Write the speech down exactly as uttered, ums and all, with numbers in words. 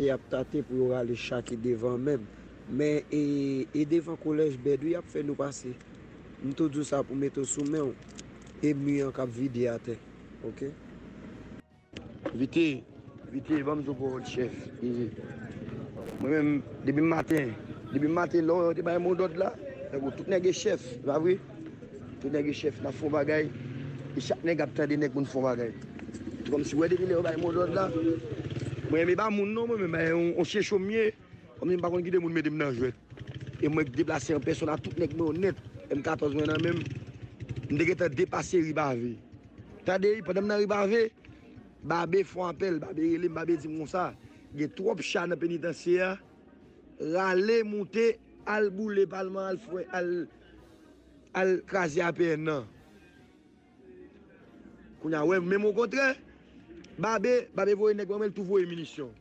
y ap tate pou yo rale cha ki devan menm. Men e, e devan kolèj Bèdou y ap fè nou pase. M tou di w sa pou mete w sou men w. E mi an k ap vide atè. Oke? Vite, vite, ban m di w pawòl chèf. E, mwen menm, depi maten, depi maten, lè yo te bay modòd la, tankou tout nèg e chèf, se pa vre? Tout nèg e chèf, n ap fè yon bagay. E chak nèg ap tande nèg pou n fè yon bagay. Kòmsi, wè, depi lè yo bay modòd la, mwen menm, e pa moun non, mwen menm, e yon, yon checho m ye. Kòmsi m pa konn kite moun mete m nan jwèt. E mwen k deplase an pèsòn a tout nèg mwen yo nèt. M katòz mwen nan men m. M te gentan depase ri pave. Tande, wi, pandan m nan ri pave, Babe fè yon apèl, Babe rele m, Babe di m konsa, gen twòp cha nan penitansye a, rale, moute, al boule palman, al fwe, al, al kraze A P N nan. Kounye a, wè, menm okontrè, Babe, Babe voye nèg ban mwen, l tou voye minisyon.